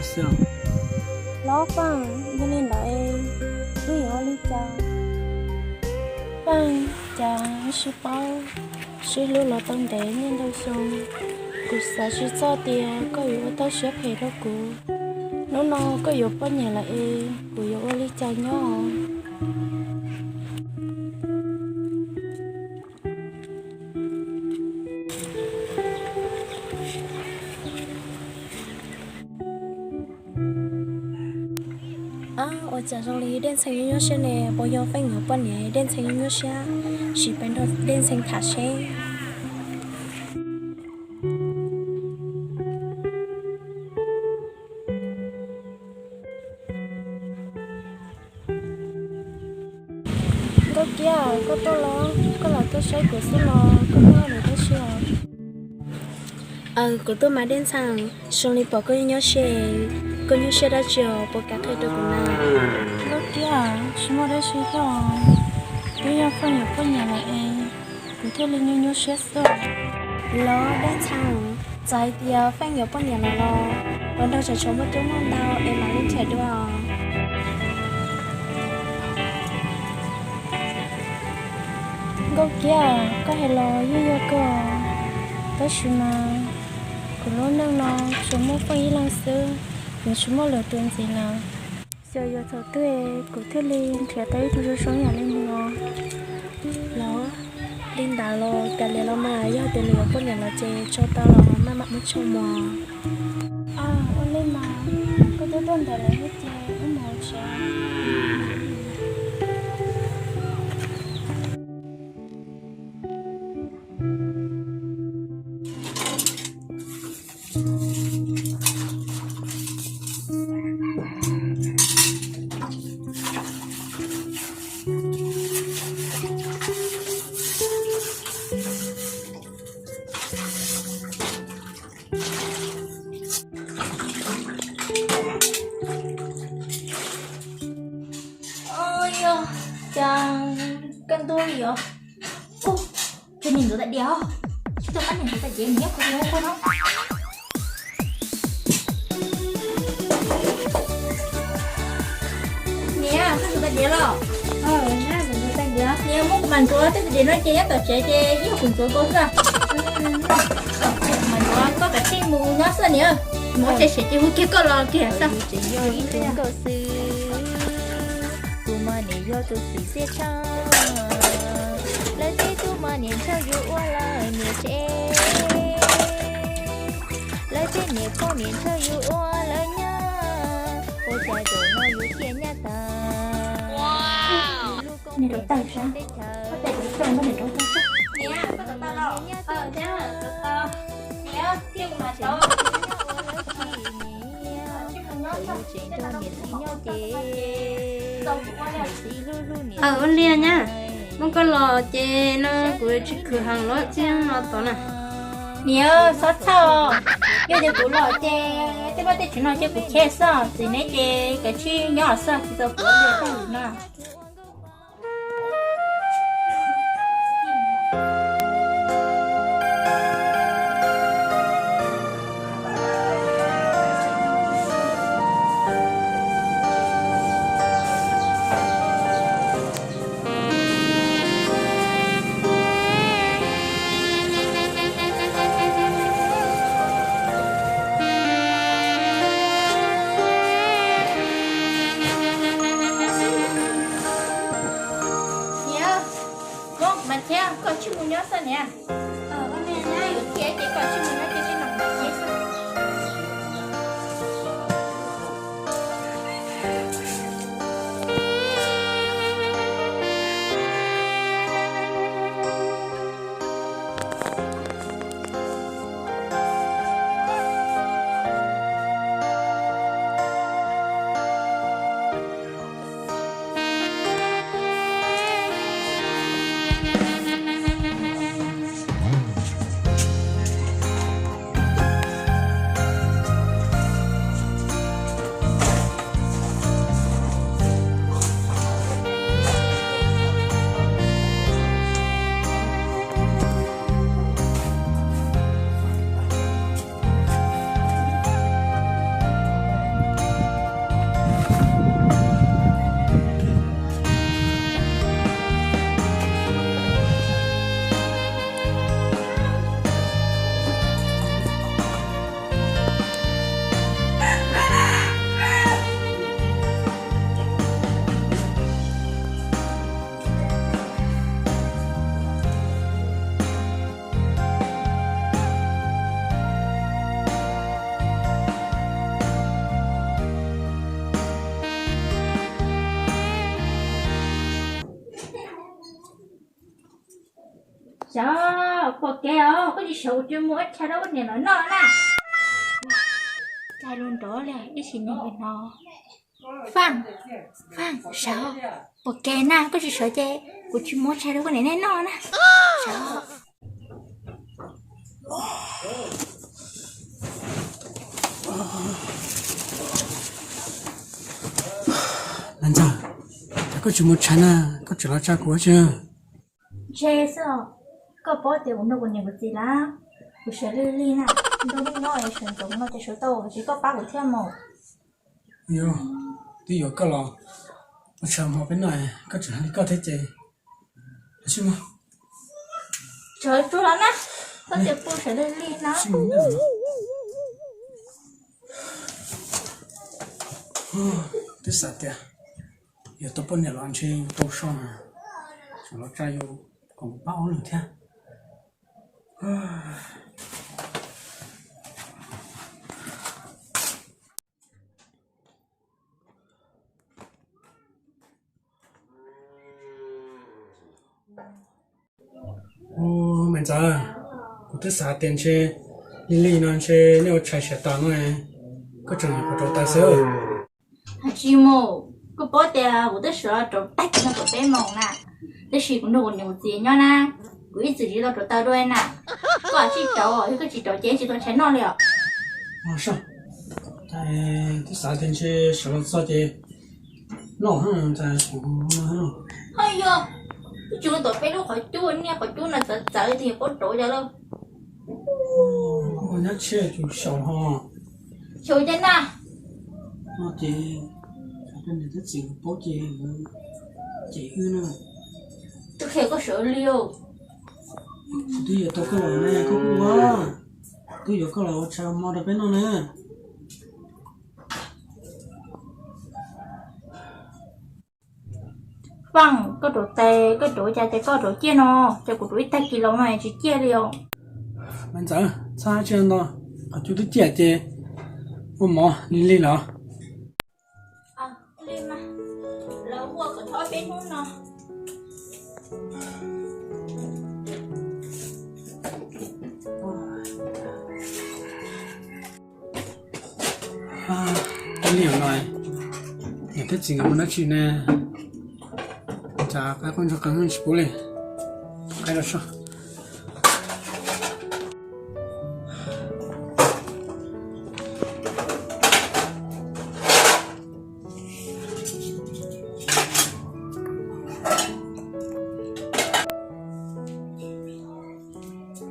Los Feej, yog li ntawd wb yuav ua li cas? Feej, cas wb sib paub sib hlub los tau ntev niaj ntau xyoo, kuv xav tsis txog tias koj yuav ua tau siab phem rau kuv. Hnub no koj yuav poj niam lawm es kuv yuav ua li cas nyob? Ab, ua cas zoo li Dej Ntxhee nyuaj nyuaj siab ne? Puas yog Feej yuav poj niam Dej Ntxhee nyuaj nyuaj siab? Sim pais nrog Dej Ntxhee tham seb. Nkauj Kiab, koj tuaj los? Koj los tuaj saib kuv xwb los koj muaj dab tsi os? Aws, kuv tuaj mas Dej Ntxhee, zoo li pom koj nyuaj nyuaj siab, koj nyuaj siab dab tsi os, puas kam qhia rau kuv na? Nkauj Kiab, tsis muaj dab tsi thiab os, twb yog Feej yuav poj niam lawm es kuv thiaj li nyuaj nyuaj siab xwb. Los Dej Ntxhee, txawm hais tias Feej yuav poj niam lawm los puas nrog tsov tsov muaj coob muaj ntau es mam li nrhiav dua. Nkauj Kiab, koj hais los yeej yog kawg, tab sis mas kuv lub neej no tsuas muaj Feej ib leeg xwb, kuv tsis muaj lwm tus ntxiv lawm. Xyov yuav thaum twg kuv thiaj li nrhiav tau ib tug zoo zoo yam li nws os. Los, li ntawd los kav liam los mas, yog tias nws yuav poj niam lawm ces tso tau los maj mam muab tshuaj mog. Ua li mas, koj twb tuaj ntawm lawm thiab ces wb mus tsev. Yog, cas kaj ntug li os. Ub, cas niam ntxuav tais diav os. Tsis tau pab niam ntxuav tais diav, niam nyob kuv tus ua kua no. Niam, koj ntxuav tais diav los? Niam, muab kuv mam ntxuav, tej tais diav no ces nyob tom tsev ces ib yam kuv ntxuav koj xwb. Mam ntxuav koj kav tsij mus nyob xwb niam. Mus ua tsev siav ces hu kiag koj los kiag xwb. Tseem yog ib tug nkauj xwb, tus mas niam yog tus xwm txiaj tshaj. Lawv tej tub mas niam ntshaw yus ua lawv niam tsev, lawv tej niam pog niam ntshaw yus ua lawv nyab. Ua cas zaum no yus thiaj nyab tag. Niam rau tawm sab, koj tes kuv coj koj niam rau tawm sab. Niam, koj rau tawm los? Niam, thiaj ua mas rau. Tseem nrog niam txiv nyob ces, ua li nyab, muab koj los ces no kuv tsis khwv heev los txij no tod na. Niam, txhob txhawj, yog tias kuv los ces tej vaj tej tsev no ces kuv cheb xwb, txiv neb ces kav tsij nyob xwb, tsis tau kuv ua li tej no. Niam, muab kuv mas thiab, koj tsij mus nyob xwb niam. Kuv thiab ces koj tsij mus nyob ces tij no kuv mas thiab xwb. Xyov, pom kev os, koj tsis sawv kuv tsis muab tsha rau koj niam los noj na. Cai lus nrov li ib sim neej no. Faj, Faj, sawv, pom kev na, koj tsis sawv ces kuv tsis muab tsha rau koj niam nej noj na. Sawv. Ntxawg, koj tsis muab tsha na, koj tseem los tsa kuv tsi? Ntshe xwb, koj paub tias kuv nrog kuv niam kuv txiv lawm, kuv sawv lig lig na, nrog nej nyob es sawv ntxov no ces sawv tau, tias koj pab kuv thiab mas. Yog, twb yuav koj los ua tshais hmo peb noj, koj tseem hais li koj thiab ces, sib mus. Sawv tsuag los na, koj tias pub sawv lig lig na. Twb xav tias yog tau poj niam los ntshe yus tau so na, tseem los tsa yus kom kuv pab ob leeg thiab. Ub, me ntxawg, kuv twb xav tias ntshe lig lig no ntshe nej ua tshais siav tas no, koj tseem nyuam qhuav rauv taws xwb. Hais tsis mus, koj paub tias kuv twb sawv rauv tag kis no kom peb moos na, tab sis kuv nrog kuv niam kuv txiv nyob na, kuv ib txwm tsis tau rauv taws dua na. Koj tsis rauv, yog koj tsis rauv ces tsis tau tshais noj li os. Twb xav tias ntshe sawv los txog ces noj, kuv no. Ho yog, twb tsis ua tom peb lub qhov cub, niaj qhov cub no txawv txawv tias yuav paub rauv cov lawm. Nyab tshiab tsis xyaum ho. Xyaum cas na? No ces, niam thiab txiv paub ces, ces wb na. Twb qhia koj sawv li os. Kuv twb yuav tau koj los ne, koj kuj ua. Twb yuav koj los ua tshais hmo rau peb noj na. Faj, koj rauv taws, koj rauv cas ces koj rauv ciaj no, ces kuv rauv ib tag kis los no tsis ciaj li os. Me ntxawg, txhob hais tsis no, qhov cub twb ciaj ces ua mov lig lig los. Li mas, lawv ua kom thoob peb hnub no. Lig no, niam thiab txiv nkawd mus dab tsi ne? Cas qaib qub ntsuag qees tsis pub li. Qaib los so.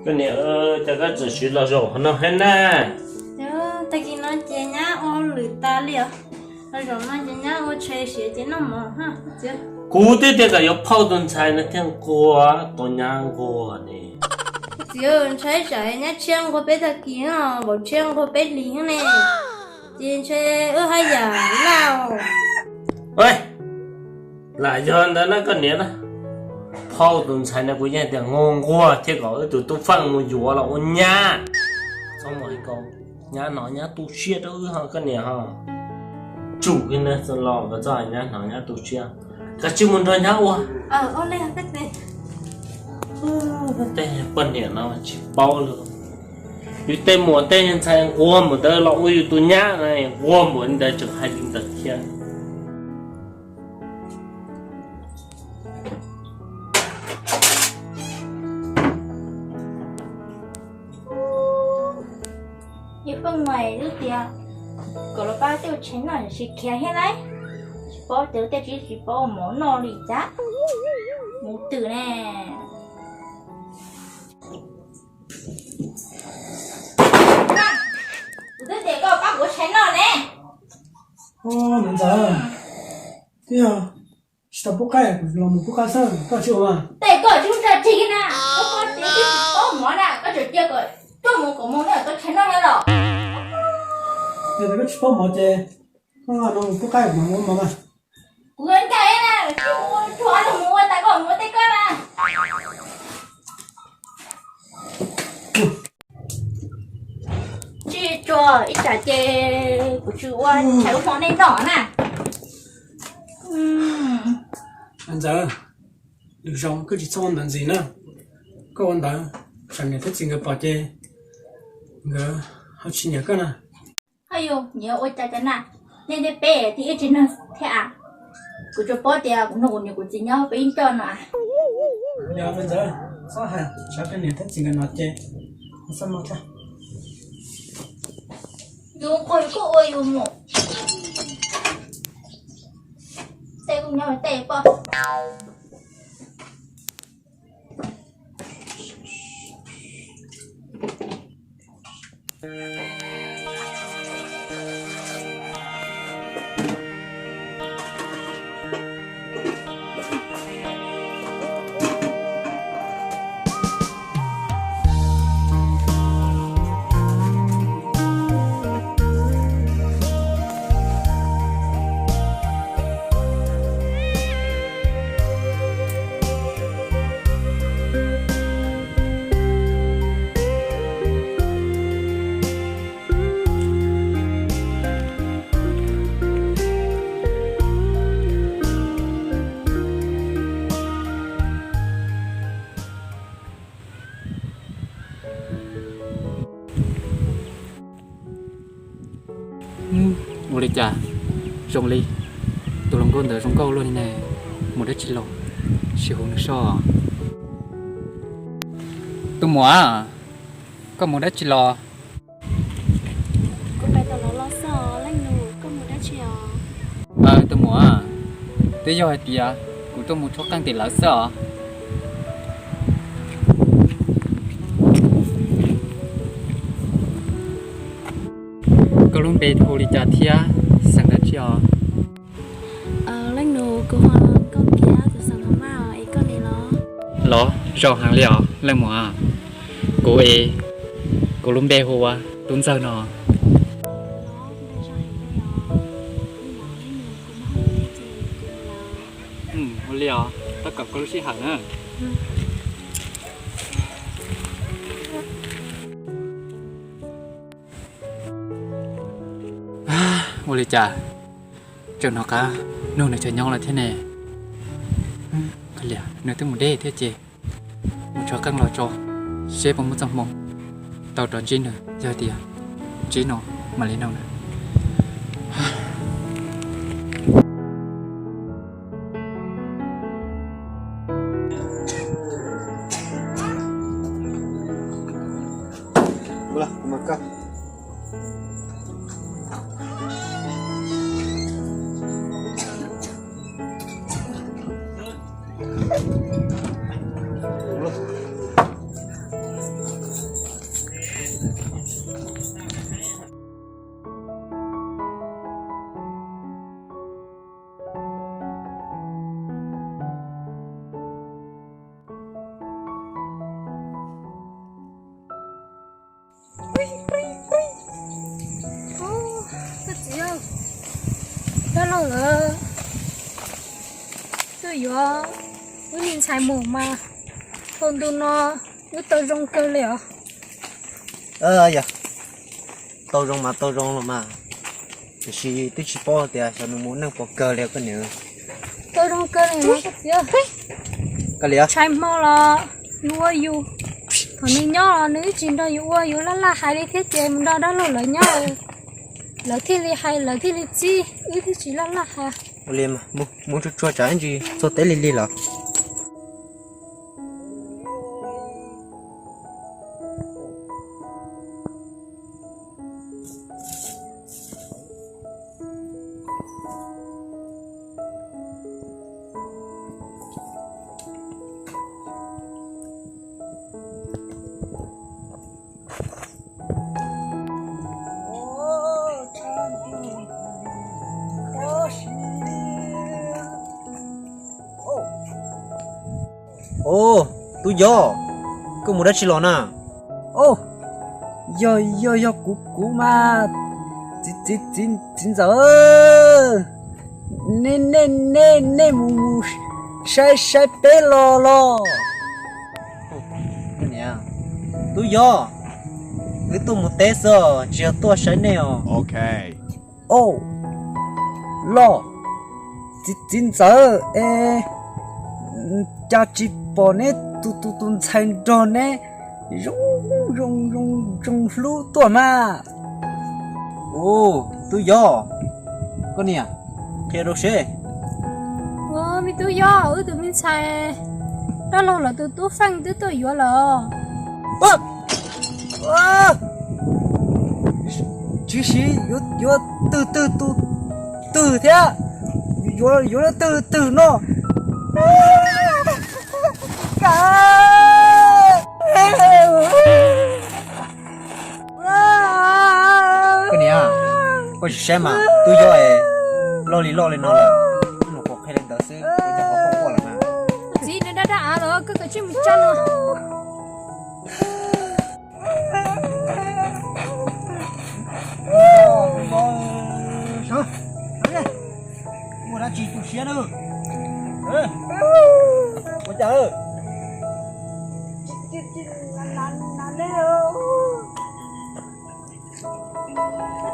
Koj niam, cas koj txawm siv los zaum no thiab na? Tag kis no ces nyab ua hauj lwm tas li os. Los zaum no ces nyab ua tshais siav ces noj mov. Kuv twb tias kom yuav phauj tus ntxhais no thiaj nquag tau nyab nquag ne. Txiv, ntshai tsam nyab tshiab nquag peb tag kis no, npaum tshiab nquag peb hlis thiab ne. Ces ntshe wb haj yam laj. Lam yog ntawd na koj niam na, phauj tus ntxhais no kuv yeej tias nquag nquag thiaj kom wb tus tub Feej mus yuav los ua nyab. Txhob mus hais kom nyab hnov nyab tu siab rau wb ho koj niam ho. Tsum kiag na, los koj txhob hais nyab hnov nyab tu siab. Kav tsij mus nrog nyab ua. Tej poj niam no tsis paub li. Yus tej muam tej ntxhais nquag npaum ntawd los ua yus tus nyab na, nquag npaum li ntawd tseem hais li ntawd thiab. Yog Feej mas lub tias kom los pab tej ua tshais noj tsis khiav thiab lauj. Tsis paub tias tej tsis tsis paub mov noj li cas. Mus twm ne. Kuv twb tias koj pab kuv ua tshais noj ne. Me ntxawg, twb yog tsis tau pub qaib, kuv los mus pub qaib xwb, koj tsis ua mas. Tej koj tsis ua tsa tseg na, koj paub tias twb tsis paub mov na, koj tseem cia kom tuaj mus kom mus na, koj tshais noj na los. Yog tias koj tsis paub mov ces koj no mus pub qaib, kuv mam mus ua mov mas. Kuv nkag na, tsis mus tsuag los mus ua tas koj mus ua tej koj na. Tsis tsuag ib tsam ces kuv tsis ua tshais ua hmo nej noj na. Ntxawg, lwm zaus koj tsis txhob ua ntawd ntxiv na. Koj ua ntawd, tsam niam thiab txiv nkawd pom ces nkawd ho tsis nyiam koj na. Ho yus nyiam ua cas cas na, nej thiab peb thiaj ib tsev neeg thiab a. Kuv tsuas paub tias kuv nrog kuv niam kuv txiv nyob peb ib ncoj no. Yog li ntawd txhob hais, tsam peb niam thiab txiv nkawd hnov ces txhob mloog thiab. Yus quag yus kuj ua yus mus. Tej kuj nyob tej poj. Ua li cas zoo li tus hluas nkauj ntawd zoo nkauj luaj li ne? Mus dab tsi los? Sim hu nws soj. Tus muam, koj mus dab tsi los? Kuv pais tom lawv los xwb os leej nus, koj mus dab tsi os? Tus muam, twb yog hais tias kuv tuaj mus tshuab qeej tim lawv xwb os. Koj lub npe hu li cas thiab xeem dab tsi os? Leej nus, kuv hu Nkauj Kiab, tus xeem Hmoob Vaj os, es koj ne los? Los zoo heev li os leej muam. Kuv es, kuv lub npe hu ua Tub Ntxawg no. Ua li os, tab kom koj lub sij hawm na. Ua li cas tseem hnov qab nug nws cov nyob lawm thiab ne? Nws twb mus deb thiab ces mus tshuab qeej los tso, seb puas muaj txoj hmoo tau rov ntsib nws, yog tias ntsib no mam li nug na. Koj txiv, dab laug lawv tuaj yuav wb li ntxhais mus mas thaum ntu no wb tau zoo kawg li os. Yog tau zoo mas tau zoo los mas, tiam sis twb tsis paub tias xyov nws mus neej puas kawg li koj niam. Tau zoo kawg li mas koj txiv. Ntshai hmo los yus ua yus, thaum nws nyob los nws twb tsis nrog yus ua, yus laj laj hais li thiab ces mus nrog dab laug lawv nyob, lawv thiaj li hais lawv thiaj li txib, wb thiaj tsis laj laj hais. Ua li mas mus tsuag tsuag tsam ntsis txog teb lig lig lawm. Os, tub Yob, koj mus dab tsi los na? Os, yog yog yog kuv kuv mas, txiv txiv txiv ntxawm, nej nej nej nej mus mus saib saib peb los los. Tub Yob, wb tuaj mus teb xwb, tsis yog tuaj saib nej os. Os, los, txiv txiv ntxawm es, cas tsis pom neb Tus, tus, tus ntxhais nrog neb zoo, zoo, zoo, zoo hlub tuaj mas. Ub, tub Yob, koj niam, qhia rau seb. Ua, me tub Yob, wb tus me ntxhais dab laug lawv tus tub Feej twb tuaj yuav lawm. Tsis siv, yuav, yuav twg twg tus twg thiab, yuav, yuav twg twg no. Koj niam, koj sim saib mas, tub Yob es loj li loj li no lawm, nws qhuav qhia li ntawd xwb, koj cov qhov quaj quaj lawm na. Txiv, nws dab dab av los koj kav tsij mus tsa no. Muaj dab tsi tu siab na? Ua cas?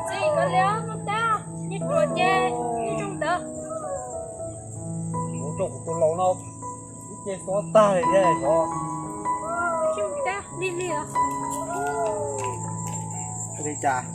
Txiv, koj liam mus tag, nyias ruam ces nyias zoo ntawd. Mus rau kuv tus laus no, ib ce xob tag li thiab os. Zoo tag li li os. Li cas?